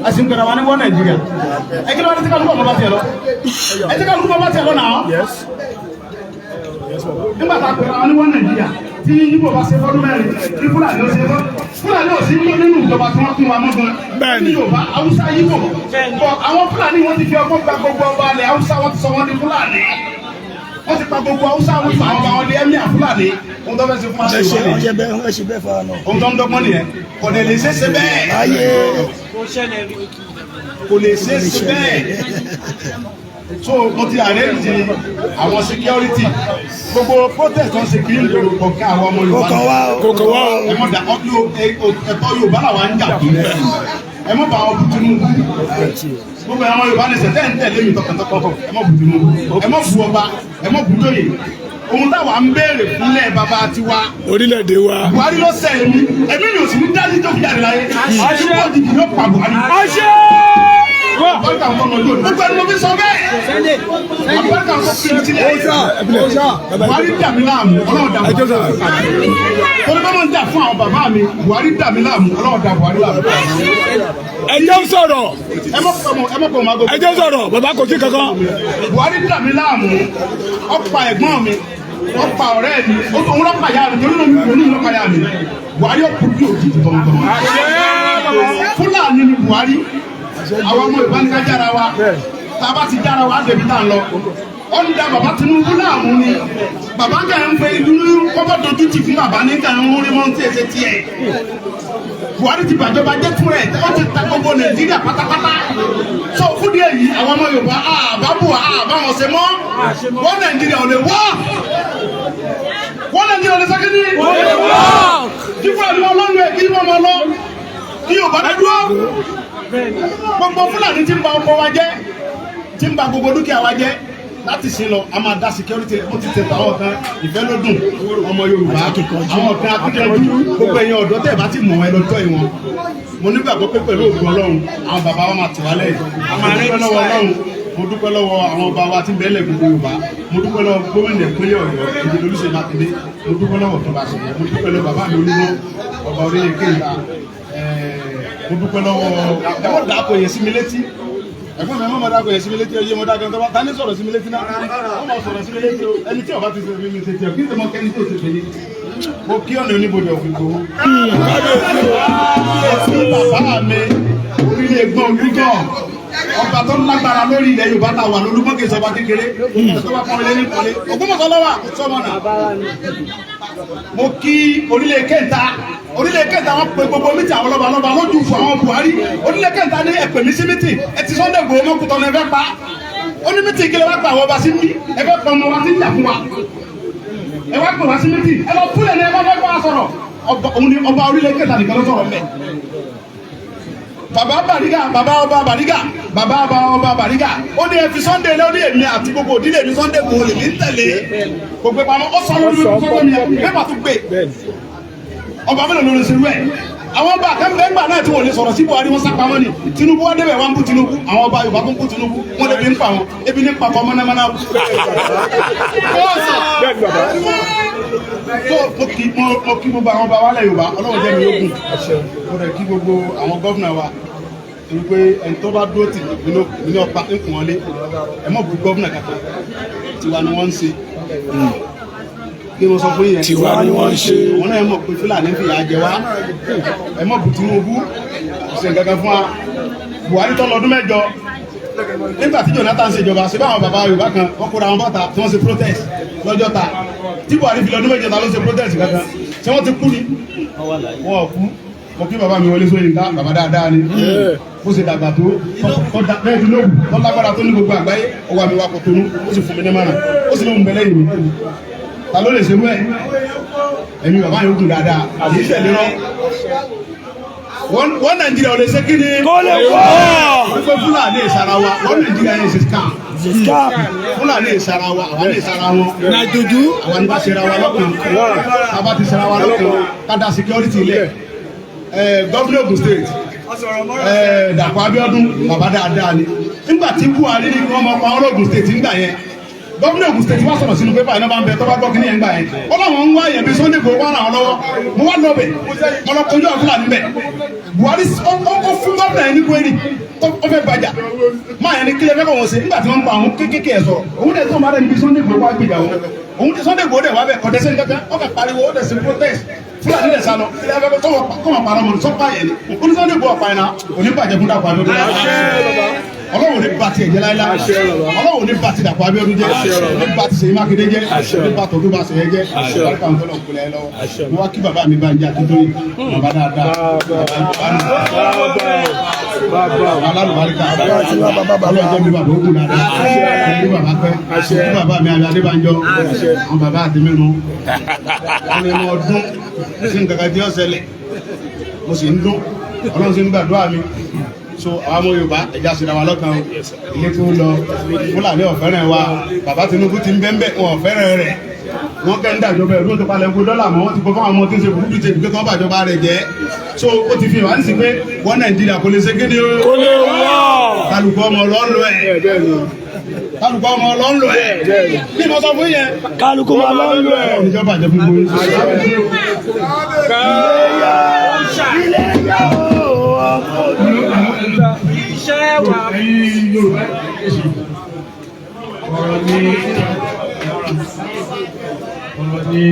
A sì ń pẹ̀lú àwọn ní wọ́n Nàìjíríà. Ẹ kí ló wá ní tí kálukú ọmọ bá tiẹ̀ lọ? Ẹ tí kálukú ọmọ bá tiẹ̀ lọ náà. Nígbà tá a pẹ̀lú àwọn ní wọ́n Nàìjíríà, tí Yíbò bá ṣe fọ́dún 4, tí Fúlàní ó ṣe fọ́, Fúlàní ò sí nínú ìjọba tí wọ́n pín wa mọ́ gan. Bẹ́ẹ̀ni. Ní Yorùbá, Haúsá, Yíbò bọ̀, àwọn Fúlàní, wọ́n ti fi ọgbọ́n gba gbogbo ọba alẹ̀ Haúsá, wọ́n ti sọ wọ́n di Fúlàní. Wọ́n ti pa gbogbo Haúsá, wọ́n sọ àwọn ọba wọn di emir Fúlàní. Ohun tó fẹ́ ṣe fún wa ṣe Wọ́n Yorùbá ṣe bẹ́ẹ̀, wọ́n ṣe bẹ́ẹ̀ fara náà. ohun tó ń dọ́gbọ́n nìyẹn. Kò lè lè ṣe é ṣe bẹ́ẹ̀. Ayé. Kò lè ṣe é ṣe bẹ́ẹ̀. So mo ti arrange àwọn security. Gbogbo protest tó ń ṣe kiri nígboro kọ̀ọ̀kan àwọn ọmọ Kò Yorùbá kàn wá o. Kò kàn wá o. Ẹ mọ̀ dà ẹ̀tọ́ Yorùbá làwọn ń jà fún. Ẹ mọ̀ bá wọn bu Tinubu. Gbogbo àwọn Yorùbá ní sẹ̀tẹ̀ ń tẹ̀lé mi tọkàntọkàn, ẹ mọ̀ bu Tinubu, ẹ mọ̀ bu ọba, ẹ mọ̀ bu tóyè. Ohun táwa ń béèrè fúnlẹ̀ bàbá tiwa, Orílẹ̀-èdè wa. Buhari ló sẹ èmi, èmi mi ò sì ní dájú tó fi jáde láyé. Àṣẹ òjijì yóò pa Buhari. Àṣẹ. Àbúrò àwọn ọmọ yóò gbogbo ẹni mo fi sọ bẹ́ẹ̀. Àbúrò àwọn ọmọ fi sílẹ̀. Buhari dà mí láàmú, Ọlọ́run dà Ẹjọ́ Buhari. sọ̀rọ̀. Torí bá máa ń jà fún àwọn bàbá mi, Buhari dà mí láàmú, Ọlọ́run dà Buhari láàmú. Ẹjọ́ sọ̀rọ̀. Ẹ mọ̀ pọ̀ mọ̀, ẹ mọ̀ pọ̀ mọ̀ agogo. Ẹjọ́ sọ̀rọ̀, bàbá, kò sí kankan. Buhari dà mí láàmú, ó pa ẹ̀gbọ́n mi, ó pa ọ̀rẹ́ mi, ó tó ń lọ́pàá yá mi, torí náà mi kò ní lọ́pàá yá mi. Buhari ó kú bí òjijì tọmọtọmọ. Fúlàní ni Buhari. Àwọn ọmọ ìbánika jára wa, tá a bá ti jára wa, á débi tá a ń lọ. Ó ń da bàbá Tinubu láàmú ni. Bàbá kan ń fẹ́ ìlú kọ́kọ́ dojú tì fún bàbá ní kan ń rí mọ́ tí èsè tiẹ̀. Buhari ti bàjọba jẹ́ fún rẹ̀, ó ti ta gbogbo Nàìjíríà pátápátá. So fún díẹ̀ yìí, àwọn ọmọ Yorùbá àbá bù àbá wọn ṣe mọ́. Wọ́n Nàìjíríà ò lè wọ́, wọ́n Nàìjíríà ò lè sọ́kí ní kí Fúlàní wọn lọ́nu ẹ̀, kí wọ́n mọ lọ, kí Yorùbá dá dúró. Gbogbo Fúlàní tí ń ba ọkọ wa jẹ́, tí ń ba gbogbo dúkìá wa jẹ́, láti sin lọ, a máa dá security. Ó ti tètè àwọn kan ìfẹ́ ló dùn ọmọ Yorùbá, àwọn kan akíkanjú. Gbogbo ẹ̀yin ọ̀dọ́ tẹ̀ bá ti mọ̀, ẹ lọ tọ́ ìwọ̀n. Mo nígbàgbọ́ pé pẹ̀lú ògùn Ọlọ́run, àwọn bàbá wa máa tì wá lẹ́yìn. Mo dúpẹ́ lọ́wọ́ Ọlọ́run, mo dúpẹ́ lọ́wọ́ àwọn ọba wa tí ń bẹ́lẹ̀ gbogbo Yorùbá, mo dúpẹ́ lọ́wọ́ gómìnà ìpínlẹ̀ Ọ̀yọ́, ìdílé Olúṣèyí Mákindé, mo dúpẹ́ lọ́wọ́ tó bá ṣe, mo dúpẹ́ lọ́wọ́ bàbá mi Olúmọ, ọba orílẹ̀ kéńtà, mo dúpẹ́ lọ́wọ́. Ẹ mọ̀ dàpọ̀ yẹn sí mi létí, ẹ̀gbọ́n mi, ẹ mọ̀ dàpọ̀ yẹn sí mi létí. Ẹyẹ mo dàpọ̀ tó bá tani sọ̀rọ̀ sí mi létí náà, wọ́n mọ̀ sọ̀rọ̀ sí mi létí o. Ẹni tí ọba ti ṣe mi ṣe tiẹ̀, kí n tẹ́ mọ kẹ́ni tó ṣe tẹ̀lé. Mo kí ọ̀nà oníbodè ọ̀fìn Ìgbòho, mo kí bàbá mi orílẹ̀ ẹ̀gbọ́n olúgọ̀, ọba tó lágbára lórí ilẹ̀ Yorùbá tá a wà lólúgbọ́n, kì í sọba kékeré tó bá pọ́n ilé ní pọ́nlé. Ògbómọ̀ṣọ́ lọ́wọ́ sọ́mọ náà. Mo kí orílẹ̀ kẹta, orílẹ̀ kẹta. Wọn pe gbogbo meeting àwọn lọ́ba lọ́ba lójú fún àwọn Buhari. Orílẹ̀ kẹta ní ẹ pè mí sí meeting. Ẹ ti Sunday Igboho mọ́kútọ́ ní ẹ fẹ́ pa. Ó ní meeting kí lè wá pa àwọn ọba sí mí? Ẹ fẹ́ pa ọmọ wa tí ń jà fún wa, ẹ wá pè wá sí meeting. Ẹ lọ túlẹ̀ ní ẹ bá fẹ́ bá wa sọ̀rọ̀. Ọba òun ni ọba orílẹ̀ kẹta nìkan ló sọ̀rọ̀ mbẹ́. Bàbá Bàrígà, bàbá ọba Bàrígà, bàbá ọba ọba Bàrígà, ó ní ẹ fi Sunday lé. Ó ní èmi àti gbogbo òdílé mi, Sunday Igboho lèmi ń tẹ̀lé. Kò gbé pamọ́, ó sọ lórí sọ́kọ́ mi pépà tó gbé. Ọba mélòó ló lè ṣerú ẹ̀? Àwọn ọba akẹ́mbẹ́ngbà náà tí wọ́n lè sọ̀rọ̀ sí Buhari, wọ́n sá pamọ́ ni. Tinubu wá débẹ̀, wọ́n ń bú Tinubu. Àwọn ọba Yorùbá tó ń bú Tinubu, wọ́n lè fi ń pa wọn, ebi ní pa kọ́ mọ́nàmọ́ná. Bẹ́ẹ̀ni, bàbá. Tó mo kí gbogbo àwọn ọba wálẹ̀ Yorùbá. Ọlọ́run jẹ́ mi lógún. Mo rẹ̀ kí gbogbo àwọn governor wa, torí pé ẹni tó bá dúró tì mí ní ọ̀pá ń kùn wọn lé. Ẹ mọ̀ bú governor kankan. Tiwa ni wọ́n ń ṣe. Kí mo sọ fún yẹn? Tiwa ni wọ́n ń ṣe. Àwọn náà mọ̀ pé Fúlàní ń fìyà jẹ wá. Ẹ mọ̀ bú Tinubu, kò sí nǹkan kan fún wa. Buhari tó lọ́dún 8 nígbà tí Jonathan ṣèjọba, ṣe báwọn bàbá Yorùbá kan wọ́n kóra wọn bọ́ta tí wọ́n ṣe protest lọ́jọ́ ta tí Buhari fi lọ́dún 8? Ta ló ṣe protest kankan? Ṣé wọ́n ti kú ni? Wọ́n ò kú. Mo kí bàbá mi Wọlé Ṣóyínká, bàbá dáadáa ni. Bó ṣe dàgbà tó, tó bẹ́ẹ̀ dín lóògùn, tó lágbára tó ní gbogbo àgbáyé, ó wà mí wá Kòtónú, ó sì fún mi ní márùn, ó sì lóun bẹ lẹ́yìn mi. Ta ló lè ṣerú ẹ̀? Ẹ̀mí bàbá yóò gùn dáadáa, kì í tẹ̀lé rọ́. Wọ́n Nàìjíríà ò lè ṣe kí ni? Kó lè wọ́. Wípé Fúlàní ìsara wa, wọ́n Nàìjíríà yẹn ṣe scam. Fúlàní ìsara wa, àwọn ní ìsara wọn. Nàìjòjú. Àwọn ní bá ṣera wa lọ́kàn, tá a bá ti ṣera wa lọ́kàn, ká da security lẹ̀. Governor Ogun State, Dàpọ̀ Abíọ́dún, bàbá dáadáa ni. Nígbà tí Buhari ní kí wọ́n máa pa ọlọ́gùn State nígbà yẹn, Gómìnà Ògùn State wá sọ̀rọ̀ sínú pépà, iná bá ń bẹ tó bá gbọ́ kíní yẹn gbà yẹn. Ó láwọn ń wá yẹn bí Sunday Igboho wà ràn án lọ́wọ́. Mo wá lọ bẹ̀, mo lọ kojú àwọn Fúlàní bẹ̀. Buhari ó fún gómìnà yẹn ní kweri ó fẹ́ bàjá máa yẹn ní kílẹ̀ fẹ́ kọ̀ wọ́n ṣe nígbà tí wọ́n ń pa àwọn kéékèèké ẹ̀ sọ̀rọ̀. Òun dẹ̀ tó máa dẹ̀ níbi Sunday Igboho wá gbìjà wọn. Òun tí Sunday Igboho dẹ̀ wá bẹ̀ kọ̀dẹ́sẹ̀ ní kankan, ó kà pariwo, ó dẹ̀ sí protest, Fúlàní dẹ̀ sálọ. Kílẹ̀ fẹ́ kọ́ wọn parọ́ mọ́ sọ́pà yẹn ni ó ní Sunday Igboho ọ̀pá yẹn náà kò ní bàjẹ́ fún Dàpọ̀ Abíọ́dún. Ọlọ́run ní bá tiẹ̀ jẹ́ láíláí. Ọlọ́run ní bá ti Dàpọ̀ Abíọ́dún jẹ́, ní bá ti Ṣèyí Mákindé jẹ́, ní bá tọ́jú bá Ṣèyẹ jẹ́. Barika ń tọ́lọ̀ kúlẹ̀ lọ́wọ́. Mo wá kí bàbá mi Bánjí Akíntóyè, bàbá dáadáa, bàbá alálùbáríkà. Ọlọ́run jẹ́ mi bàbá ogun dáadáa, mi bàbá pẹ́ kí bàbá mi Ayọ̀ Adébánjọ, àwọn bàbá àti mímu wọn ni mo dún sí nǹkan kan tí ó ṣẹlẹ̀. Mo sì ń dún, Ọlọ́run sì ń gbàdúrà mi. So àwọn ọmọ Yorùbá, ẹja ṣe wa lọ́kàn o. Ilé tó lọ, Fúlàní ọ̀fẹ́ràn wa. Bàbá Tinubu ti ń bẹ́ńbẹ́, wọn ọ̀fẹ́ràn rẹ̀. Wọ́n kẹ́ ń dàjọba ẹ̀rú tó palẹ̀ ń kó dọ́là mọ́. Wọ́n ti kó fún àwọn ọmọ tí ń ṣe burúkú tèmi pé kí wọ́n bàjọba rẹ̀ jẹ́. So ó ti fi hàn sí pé wọ́n Nàìjíríà kò lè ṣe kéde o. Kò lè wọ́. Kálukú ọmọ ọlọ́ọ̀lọ́ ẹ̀, kálukú ọmọ ọlọ́ọ̀lọ́ ẹ̀ bí mo sọ fún yẹn. Kálukú máa lọ lọ ẹ̀. Ìjọba àjẹ fún gbogbo yín. Ilé yá o, ọmọ òdùdú. Ẹ̀yin Yorùbá, ọ̀rọ̀ ní ọ̀rọ̀ ní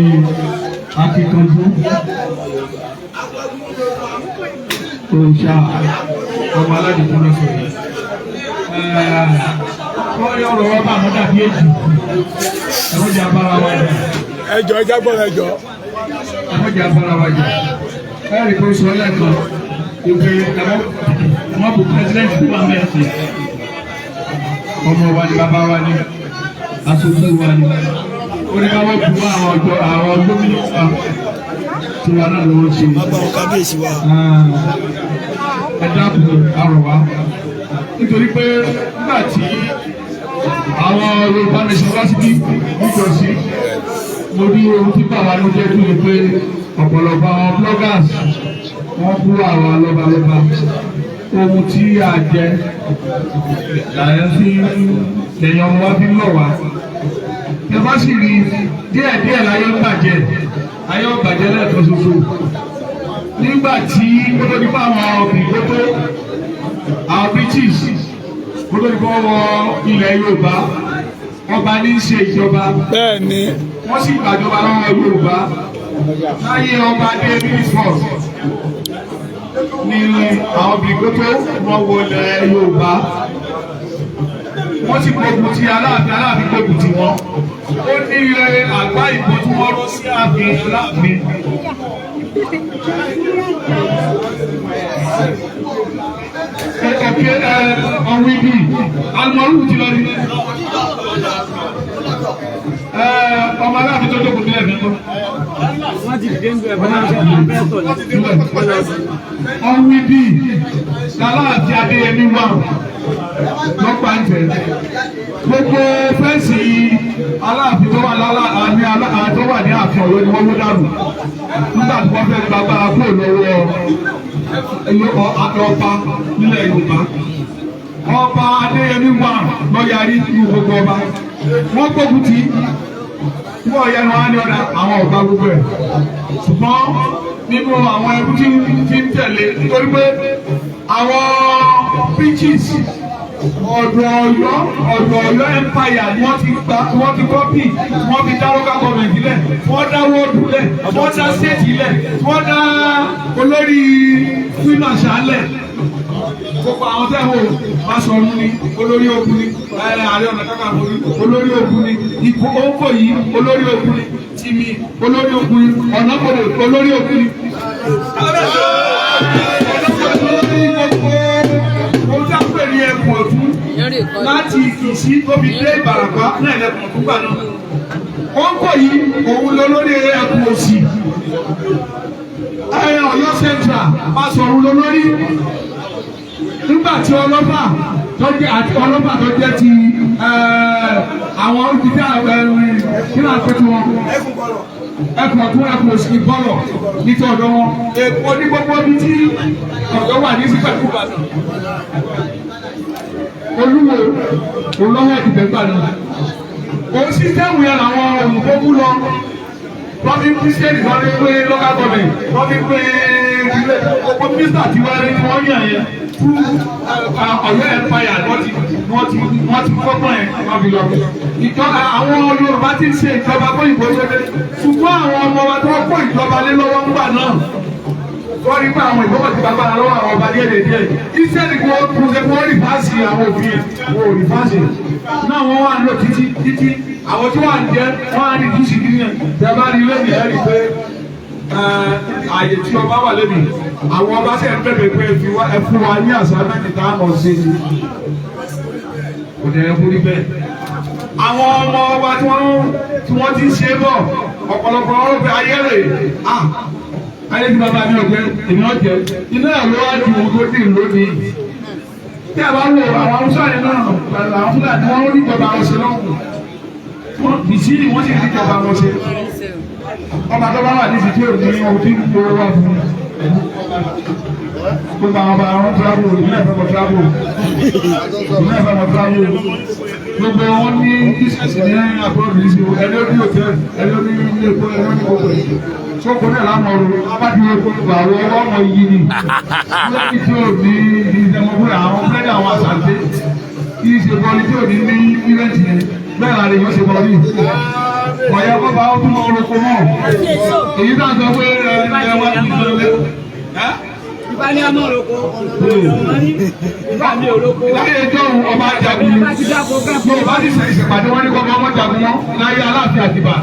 akíkanjú òòṣà ọmọ aládìkú ló sọ yìí. Wọ́n ní ọ̀rọ̀ wọn bá àwọn dàbí èjì, ẹ̀wọ́n jẹ́ abára wa jà. Ẹjọ, ẹjá gbọ́dọ̀, ẹjọ. Ẹ̀wọ́n jẹ́ abára wa jà. Ẹ̀rí kò sọ lẹ́ẹ̀kan ìpè ẹ̀wọ́n wọ́n bu president tó wà mẹ́sì. Ọmọ wa ni, bàbá wa ni, aṣojú wa ni. Ó ní káwọ́ bu àwọn ọjọ́ àwọn gómìnà wa tí wà náà lọ́wọ́ ṣe. Bàbá wọn, kábíyèsí wa. Ẹ dákun, arọ̀ wá, nítorí pé nígbà tí àwọn Yorùbá nation wá síbí nítòsí, mo rí ohun tí bàbá ló jẹ́ kí ni pé ọ̀pọ̀lọpọ̀ àwọn bloggers wọ́n bú àwọn lọ́balọ́ba. Ohun tí a jẹ làyẹn fi lẹ́yìn ọmọ wa fi ń lọ̀ wá. Ẹ bá sì rí díẹ̀díẹ̀ láyé ń bàjẹ́, ayé ń bàjẹ́ lẹ́ẹ̀kan ṣoṣo. Nígbà tí kótó nípa àwọn bìkótó, àwọn British, kótó nípa wọ ilẹ̀ Yorùbá, ọba ní í ṣe ìjọba. Bẹ́ẹ̀ ni. Wọ́n sì gbàjọba lọ́wọ́ Yorùbá láyé ọba David first ní àwọn bìkótó wọ́n wọlé Yorùbá, wọ́n sì gbógun ti Aláàfin. Aláàfin gbógun ti wọn. Ó ní ilé àgbá ìbọn tí wọ́n rọ́ sí ààfin Aláàfin. Ẹ̀kẹ́ ọ̀hún ibi alimọ̀rú ti lọ ní. Ọmọ Aláàfin tó jókòó sílẹ̀ fi ń kọ́. Ọ̀hún ibi Aláàfin Adéyẹmí wà lọ́pàá ń tẹ̀. Gbogbo fence Aláàfin tó wà lálá ní tó wà ní ààfin Ọ̀yọ́ ni wọ́n wó dànù nígbà tí wọ́n fẹ́ gba agbára kúrò lọ́wọ́ ọba nílẹ̀ Yorùbá. Ọba Adéyẹmí wà lọ́yàrí ní gbogbo ọba. Wọ́n gbógun ti wọ́n yẹnu wá ní ọ̀dà àwọn ọba gbogbo ẹ̀. Ṣùgbọ́n nínú àwọn ẹrú tí ń tẹ̀lé, nítorí pé àwọn British, ọ̀dọ̀ Ọ̀yọ́, ọ̀dọ̀ Ọ̀yọ́ empire ni wọ́n ti gba, wọ́n ti copy, wọ́n fi dá local government lẹ̀, wọ́n dá wọ́ọ̀dù lẹ̀, wọ́n dá state lẹ̀, wọ́n dá olórí queen marshal lẹ̀. Gbogbo àwọn tẹ́ wò, Báṣọ̀run ni olórí ogun ni, Ààrẹ Ọ̀nà Kakanfò ni olórí ogun ni, Ikọ̀ Òǹkò yìí olórí ogun ni, Tìmì olórí ogun ni, Ọ̀nàkọ̀dọ̀ olórí ogun ni. Ọ̀nàkọ̀dọ̀ olórí gbogbo ohun tí a ń pè ní ẹkùn ọ̀tún láti Ìkìsí tó fi dé Ìbàràpá náà lẹ́kùn ọ̀tún gbà náà. Òǹkò yìí, òun lolórí ẹkùn òsì. Ọ̀yọ́ Central, Báṣọ̀run lolórí. Nígbà tí ọlọ́fà tó jẹ́ àti ọlọ́fà tó jẹ́ ti àwọn olùdíje, kí náà pẹ́ tí wọn ẹkùn ọ̀tún, ẹkùn òsì bọ́lọ̀ nítorí ọ̀dọ́ wọn Èkó ní gbogbo ibi tí ọ̀dọ́ wà ní sípẹ̀lú Ìbàdàn. Olúwo olówó ìdìbẹ̀ gbà náà. Òun system yẹn làwọn òyìnbó mú lọ. Wọ́n fi Christian, wọ́n fi pé local government, wọ́n fi pé ilé gbogbo mínísítà tí wọ́n rí tí wọ́n yàn yẹn fún Ọ̀yọ́ Empire, wọ́n ti kọ́kọ́ yẹn wọ́n fi lọ. Ìjọba àwọn Yorùbá ti ń ṣe ìjọba fún ìbò tó dé, ṣùgbọ́n àwọn ọmọ wa tó kó ìjọba lé lọ́wọ́ ńgbà náà, wọ́n rí pé àwọn ìbọn ti gbàgbára lọ́wọ́ àwọn ọba díẹ̀ díẹ̀. Iṣẹ́ ni kí wọ́n tún ṣe, kí wọ́n reverse àwọn òfin yẹn, wọ́n ò reverse náà. Wọ́n wà lò títí títí, àwọn tí wọ́n à ń jẹ́ wọ́n á ní dùsì kí yẹn. Tẹ́ bá rí lónìí, ẹ̀ rí pé ààyè tí ọba wà lẹ́nu, àwọn ọba ṣe ń bẹ̀bẹ̀ pé ẹ fún wa ní àṣà mẹ́ta tá a mọ̀ sí i. Kò dẹ̀ ẹ kúrí bẹ́ẹ̀. Àwọn ọmọ ọba tí wọ́n ti ń ṣe bọ̀, ọ̀pọ̀lọpọ̀ ọ̀rọ̀ pé ayé rè ah, ayé tí bàbá mi ò jẹ, èmi ò jẹ iná ẹ̀ ló wá ju ohun tó dì lónìí. Tí a bá wo àwọn Haúsá yẹn náà pẹ̀lú àwọn Fúlàní, wọ́n rí ìjọba wọn ṣe lọ́wọ́ wọ́n bìsí ni wọ́n sì rí ìjọba wọn ṣe. Ọba tó bá wà ní ìsìtí òní ohun tí ń gbowó wà fún gbogbo àwọn ọba, àwọn travel, ìbílẹ̀ ìfẹ́ mọ̀ travel, ìbílẹ̀ ìfẹ́ mọ̀ travel, gbogbo wọn ní business ní abroad ní sí ẹni ó ní hotel, ẹni ó ní ilé epo, ẹni ó ní gbogbo ẹ̀ sọ́kò náà lámọ̀ ọ̀rọ̀ abájú epo àwọn ọmọ yìí ni lórí tí ò ní ìdẹ̀mọ̀gbọ́n àwọn fúlẹ́dì àwọn àṣàǹtẹ̀ kì í ṣe bọ́ọ̀lì tí ò ní ní event yẹn. Bẹ́ẹ̀ la lè yọ ṣe bọ́ọ̀lì ọ̀yẹ́ kó bá ó tún mọ orúkọ mọ́ èyí tá a sọ pé ẹ ẹ wá ní ìdílé. Ìbá ní àmọ́ òroko. Ìbá mi òroko. Láyé ẹjọ́ ọba jagun, Yorùbá ti sẹ ìṣèpàdé wọn ní kọ́ ọmọ jagun wọn láyé Aláàfin Àtìbà.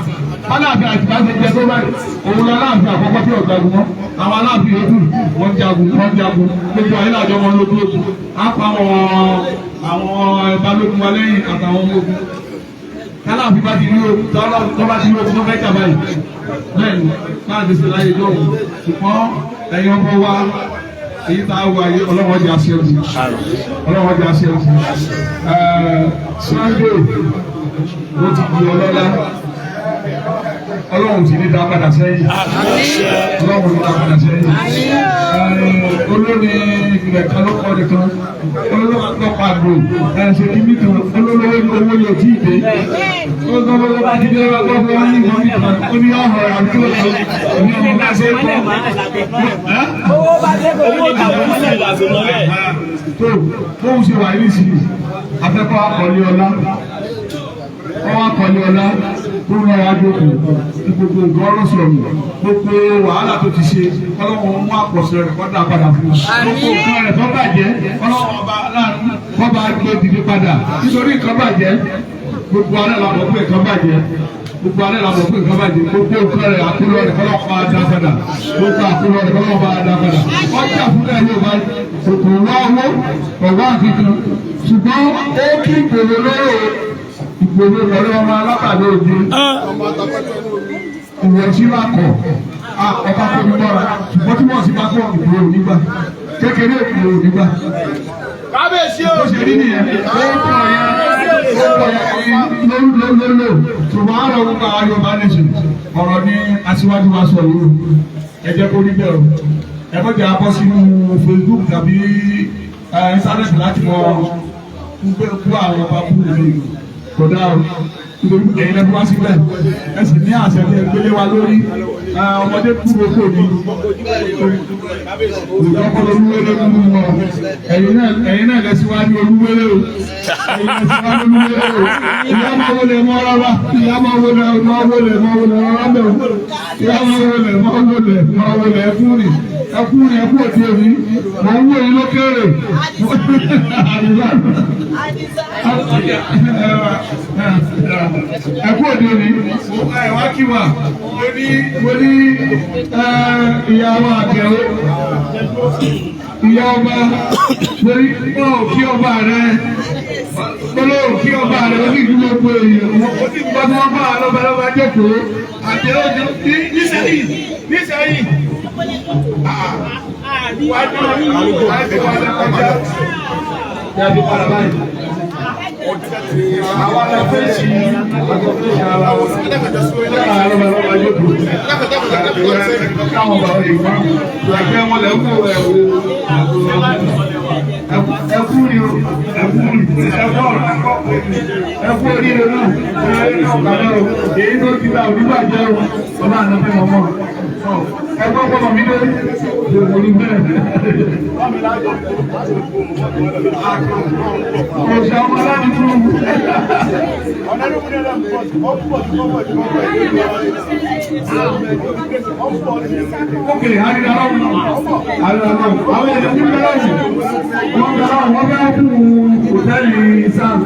Aláàfin Àtìbà ṣe jẹ tó báyìí, òun lọ Aláàfin àkọ́kọ́ tí ò jagun mọ́. Àwọn Aláàfin yòókù wọ́n jagun, wọ́n jagun gbogbo ayé làjọ wọn lójú ogun. Á pa àwọn balógun wa lẹ́yìn àtàwọn ọmọ ogun. Aláàfin bá ti rí ogun, tó bá ti rí ogun tó fẹ́ jà báyìí, bẹ́ẹ̀ ni láti ṣe láyé ẹjọ́ òun. Ṣùgbọ́n ẹ̀yin ọmọ wa, èyí tá a wà yìí, ọlọ́wọ́ jẹ́ aṣẹ́gun, ọlọ́wọ́ jẹ́ aṣẹ́gun. Sunday ó ti di ọlọ́lá, Ọlọ́run sì ní dá padà sẹ́yìn, Ọlọ́run ní dá padà sẹ́yìn. Olórí ìpìlẹ̀ kan ló kọ́ nìkan, olólùwà lọ́pàá àgbò ẹ̀ ṣe kí nìkan olólùwà owó yóò tí ì dé. Olólùwà bá ti dé wá gbọ́ fún wa ní ìwọ̀n nìkan ó ní ọ̀hún àdúgbò ní ọmọ bá ṣe kọ́. Owó bá dé kò ní ìdàgbò mọ́lẹ̀. Tó bóun ṣe wà yìí sí, afẹ́kọ́ akọ̀lé ọlá, ọwọ́ akọ̀lé ọlá tó ń lọ́wọ́ ajókòó ní gbogbo nǹkan ọlọ́sọ̀rọ̀, gbogbo wàhálà tó ti ṣe, Ọlọ́run mú àpọ̀sẹ̀ rẹ̀ kọ́ dà padà fún un. Gbogbo nǹkan rẹ̀ tó bàjẹ́, Ọlọ́run ọba láàánú kọ́ bá gbé dìde padà, nítorí nǹkan bàjẹ́, gbogbo alẹ́ la mọ̀ pé nǹkan bàjẹ́, gbogbo alẹ́ la mọ̀ pé nǹkan bàjẹ́. Gbogbo nǹkan rẹ̀, àkúrò rẹ̀, kọ́lọ́ bá dá padà. Gbogbo àkúrò rẹ̀, kọ́lọ́ bá dá padà. Ọjà fúnlẹ̀ yóò bá kò wá owó ọ̀wá àfikún, ṣùgbọ́n ó kí ìgbòho lóró ìgbòho lọ́rọ́ ọmọ alábàdé òde ìwọ̀n sí bá kọ̀ ọba kò ní mọ́ra, ṣùgbọ́n tí wọ́n sì bá kọ̀, ìgbòho nígbà kékeré, ìgbòho nígbà. Kábíyèsí o. Ó ṣe rí nìyẹn, ó kọ̀ yẹn, ó kọ̀ yẹn lólólólò. Ṣùgbọ́n àrò gbogbo àwọn Yorùbá nation, ọ̀rọ̀ ní aṣíwájú wa sọ yìí o, ẹ jẹ́ kó rí bẹ́ẹ̀ o. Ẹ bọ́ jẹ́ abọ́ sínú Facebook tàbí íńtánẹ́ẹ̀tì láti mọ kú àwọn ọba kú mi kò dáa o, nítorí ẹ̀yin lẹ́nu wá síbẹ̀, ẹ sì ní àṣẹ ní ẹgbẹ́lé wa lórí. Ọmọdé kúrò kò ní olùkọ́kọ́ olúwéré mú wọn. Ẹ̀yin náà lẹ síwájú olúwéré o, ẹ̀yin lẹ síwájú olúwéré o. Ìyá máa wọlé mọ́ rárá, ìyá máa wọlé, máa wọlé, máa wọlé rárá bẹ̀rù, ìyá máa wọlé, máa wọlé, máa wọlé. Ẹkún rìn, ẹkún rìn, ẹkún òde òní, mò ń wò yín lókèrè. Ẹkú òde òní, ẹ wá kí wa. Mo ní ìyá wa àkẹ́wò, ìyá ọba, mo ní wọn ò kí ọba rẹ, mo lọ ò kí ọba rẹ. Ó ní ìdúró gbogbo èèyàn, ó ní gbogbo tí wọ́n bá lọ́ba lọ́ba jókòó àtẹ̀wò Nísẹ̀yìn, nísẹ̀yìn. Wájú wájú wájú kọjá. Yàtọ̀ padà báyìí. Àwọn aláfẹ́sì àtọ̀fẹ́sì ara wọn. Lára lọ́ba lọ́ba jókòó. Káwọn bàbá ìgbà. Ẹgbẹ́ wọn lẹ̀ ń wò ẹ̀ wò. Ẹkú ni o, ẹkú ni ẹkú ọ̀rọ̀ ẹkọ́. Ẹ kú oríire náà, ẹ náà kàlẹ́ o, èyí tó ti ta òní bàjẹ́ o, ọba àná fẹ́ mọ̀ mọ́. Ẹ gbọ́ pọ́nmọ́ mi dé, òní bẹ́ẹ̀. Òṣà ọmọ aláàbí fún un. Ok, àríra lọ́wọ́, àríra lọ́wọ́, àwọn èèyàn ti bẹ̀rẹ̀ lọ́wọ́, wọ́n bẹ̀rẹ̀ lọ́wọ́, wọ́n bẹ̀rẹ̀ fún hòtẹ́ẹ̀lì Sam.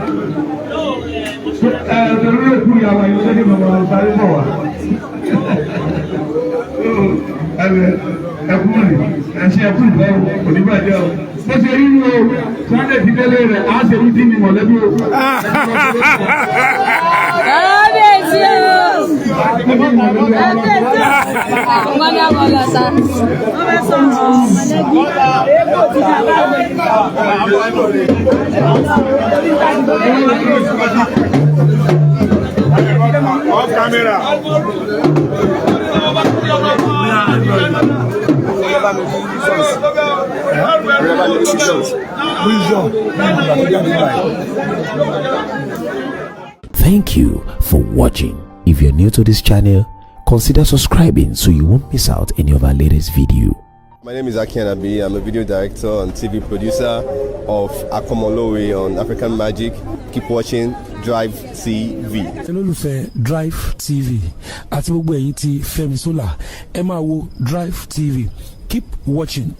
Ẹ torí òkú ìyàwó ayé sẹ́ni bàbá sáré bọ̀ wá. Ẹkú rìn, ẹṣin ẹkú ìfẹ́ o, kò ní bàjẹ́ o. Bó ṣe rí o, Sunday ti délé rẹ̀, á ṣe ní tí mi mọ̀lẹ́bí o. Kábíyèsí o. Kábíyèsí o. Wọ́n ní àwọn ọlọ́ta. Wọ́n fẹ́ sọ̀rọ̀ mọ̀lẹ́bí. Off camera. Thank you for watching. If you're new to this channel, consider subscribing so you won't miss out any of our latest video. My name is Aki Anabi. I'm a video director and TV producer of Akomolowe on African Magic. Keep watching Drive TV. Olólùfẹ́ Drive TV àti gbogbo ẹ̀yin tí Fẹ́mi Sola, ẹ máa wo Drive TV. Keep watching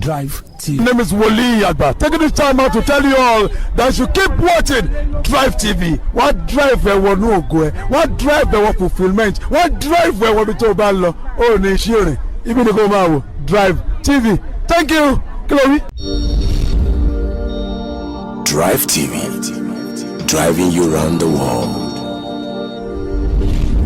Drive TV. My name is Wole Agba. Taking this time out to tell you all that you keep watching Drive TV. Wọ́n drive ẹ wọnú ògo ẹ, wọ́n drive ẹ wọ fulfilment, wọ́n drive ẹ wọ ibi tó o bá ń lọ. Ó ní iṣẹ́ rìn, ibi ni kò máa wò Drive TV. Thank you. Kí ló wí? Drive TV, driving you round the world.